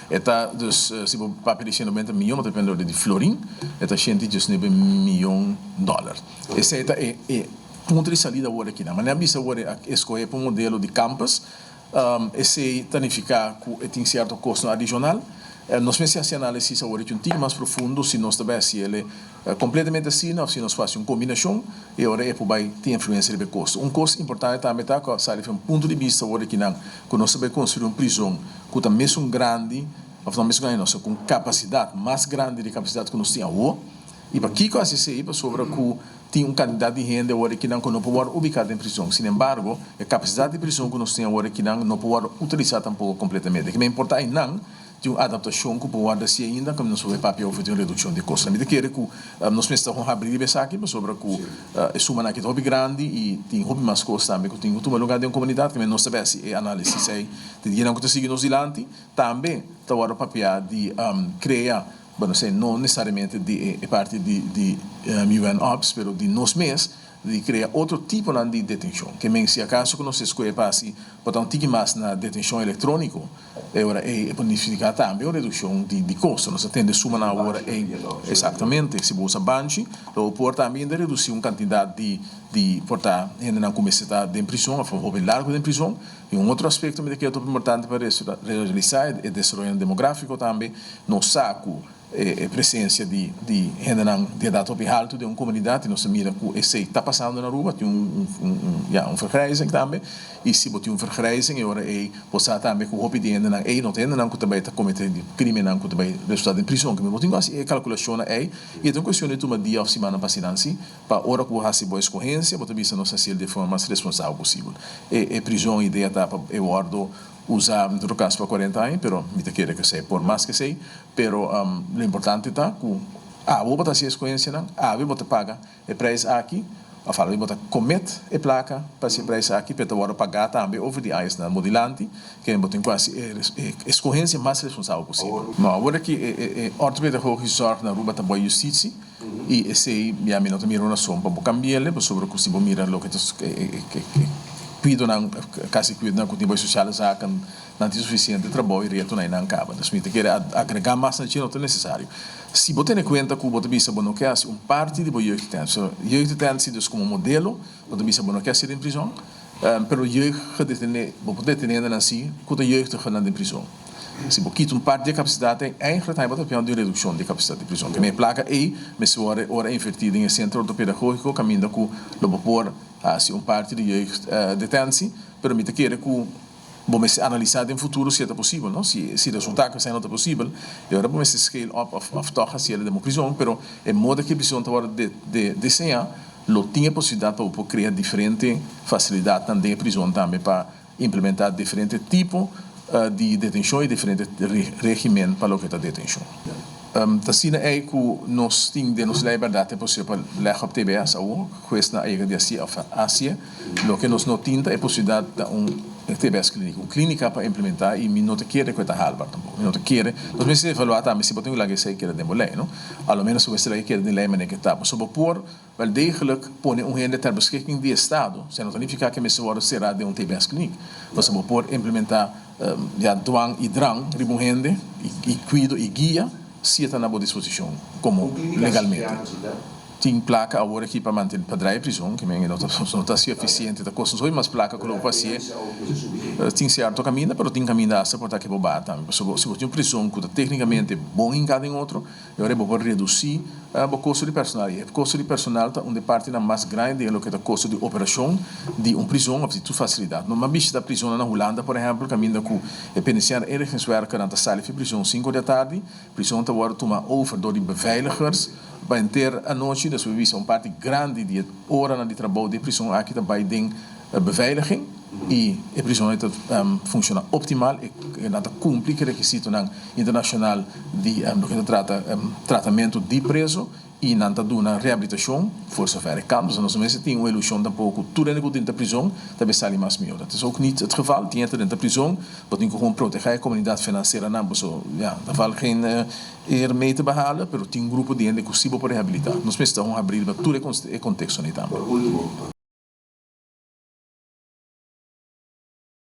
E ta dus si bo papia di 190 miyon bo ta depende di florin, e ta 119 miyon dòler. Esei ta e e punto di salida awor aki nan. Manera a bisa awor a escohe pa un modelo di campus, esei ta nifica cu e tin cierto costo adicional. Nos mester haci analisis awor aki un tiki mas profundo si nos ta bay haci el completamente asina of si nos por haci un combinacion y ora e por bay tin influencia riba e costo. Un cos importante tambe ta cu a sali for un punto di bista awor aki nan cu nos ta bay construi un prison cu ta mesun grandi of no mesun grandi no, sino cu un capacidad mas grandi di capacidad cu nos tin awor. Y pakico haci esey? Pasobra cu tin un cantidad di hende awor aki nan cu no por wordo ubica den prison. Sin embargo, e capacidad di prison cu nos tin awor aki nan no por wordo utilisa tampoco completamente. Kimen por ta aynan tin un adaptacion cu por wordo haci ainda cu nos por bay papia over di un reduccion di costo. Mi ta kere cu nos mester ta habri riba esaki pasobra cu e sumanan aki ta hopi grandi y tin hopi mas cos tambe cu tin cu tuma lugar den un comunidad. Kimen nos ta bay haci e analisis ey di dianan cu ta sigui nos dilanti. Tambe ta wordo papia di crea. Bueno, esei no nesesariamente di e parti di di UN Ops, pero di nos mes, di krea otro tiponan di detenshon. Ke men si akaso ku nos eskohe pa hasi por ta un tiki mas na detenshon elektróniko, e ora ei e por nifiká tambe un redukshon di di kosto. Nos a tende sumanan awor ei. Eksaktamente. Si bo usa banchi, lo bo por tambe ainda redusí un kantidat di di por ta hendenan ku mester ta den prison òf hopi largu den prison. I un otro aspekto mi ta kere hopi importante pa realisá e desaroyonan demográfiko tambe. Nos sa ku e presensia di di hendenan di edat hopi haltu den un komunidat i nos ta mira ku esei ta pasando na Aruba. Tin un un ya un vergrijzing tambe i si bo tin un vergrijzing e ora ei bo sa tambe ku hopi di hendenan ei no ta hendenan ku ta bai ta komete di krimennan ku ta bai resultá den prison. Kimen bo tin ku hasi e kalkulashonnan ei i e ta un kuestion di tuma dia òf simannan pa hasi nan si. Pa ora ku bo hasi bo eskohensia bo ta bisa nos hasiel di e forma mas responsabel posibel. E e prizon idea ta pa e wòrdu usá en todo kaso pa kuarenta aña, pero mi ta kere ku esei por mas ku esei. Pero lo importante ta ku abo bo ta hasi e eskohensianan, awe bo ta paga e preis aki, òf awe bo ta komet e plaka pa hasi e preis aki, pero ta wòrdu pagá tambe over di añasnan bo dilanti, kende bo tin ku hasi e e eskohensia mas responsabel posibel. No, awor aki e e e orthopedagogische zorg na Aruba ta boi justitsie. I esei ya mi no ta mira un rason pa bo cambi'el, pasobra cu si bo mira loke ta e cuidonan, casi cuidonan cu tin bo e sociale zaken, nan tin suficiente trabou i retonan i nan caba. Dus mi ta kere agrega mas na dje no ta necesario. Si bo tene cuenta cu bo ta bisa bo no ke haci un parti di bo jeugddetentie, jeugddetentie dus como modelo, bo ta bisa bo no ke haci den prizon, Pero jeugdgedetene, bo por detene nan si ku ta jeugdigenan den prizon. Si bo kita un parti di e kapasidat ei, eigentlik ta bo ta pidiendo di un redukshon di e kapasidat di prizon. Keme e plaka ei mester wòrdu ora invertí den e sentro ortopedagógiko kaminda ku lo bo por hasi un parti di jeugddetentie. Pero mi ta kere ku bo mester analisá den futuro si e ta posibel, no? Si si resultá ku esei no ta posibel, e ora bo mester scale up òf òf tòg hasiel den bo prizon. Pero e moda ku e prizon ta wòrdu deseñá Lo tin e posibilidat pa bo por krea diferente fasilidatnan den e prizon tambe pa implementá diferente tipo di detenshon i diferente regimen pa loke ta detenshon. Ta asina ei ku nos tin den nos lei bèrdat e posibilidat pa lèg op tbs awor, huesnan a yega di hasié òf a hasié. Loke nos no tin ta e posibilidat ta un tbs klínika, un klínika pa implementá i mi no ta kere ku e ta haalbaar tampoko. Mi no ta kere. Nos mester evaluá tambe si bo tin ku laga esei keda den bo lei, no? A lo menos bo mester laga e keda den lei manera ke ta. Pasobra bo por Wel degelijk pone un hende ter beschikking di estado, esei no ta nifiká ku e mester wòrdu será den un tbs kliniek. Pasobra bo por implementá ya dwang i drang riba un hende i kuido i guia si e ta na bo disposishon komo legalmente. Tin plaka awor aki pa manten pa draai e prizon, ke men e no ta no ta así efisiente, ta kosta nos hopi mas plaka ku lo bo hasié. Tin sierto kaminda, pero tin kaminda asta por ta ke bo baha tambe. Pasobra si bo tin un prizon ku ta téknikamente bon hinká den otro, E ora bo por redusí bo kosto di personal. I e kosto di personal ta un di e partinan mas grandi den loke ta kosto di operashon di un prizon òf di tur fasilidat. No m'a bishita prizonnan na Hulanda, por ehèmpel, kaminda ku e penitenciaire inrichtingswerkernan ta sali fi prizon sinku di atardi. Prizon ta wòrdu tuma over dor di beveiligers pa henter anochi. Despues bo bisa un parti grandi di e oranan di trabou di e prizon aki ta bai den beveiliging i e prizon ei ta funciona optimal, e nan ta cumpli cu e requisitonan internacional di loke ta trata tratamento di preso i nan ta duna rehabilitacion voor zover e kan. Nos no mester tin un ilusion tampoco cu tur hende cu drenta prizon ta bay sali mas miho. Dat is ook niet het geval. Tin hende ta drenta prizon, bo tin cu gewoon proteha e comunidad financieranan paso ya, ta val geen eer mee te behalen, pero tin un grupo di hende cu si bo por rehabilita. Nos mester ta un habri riba tur e contextonan ei tambe.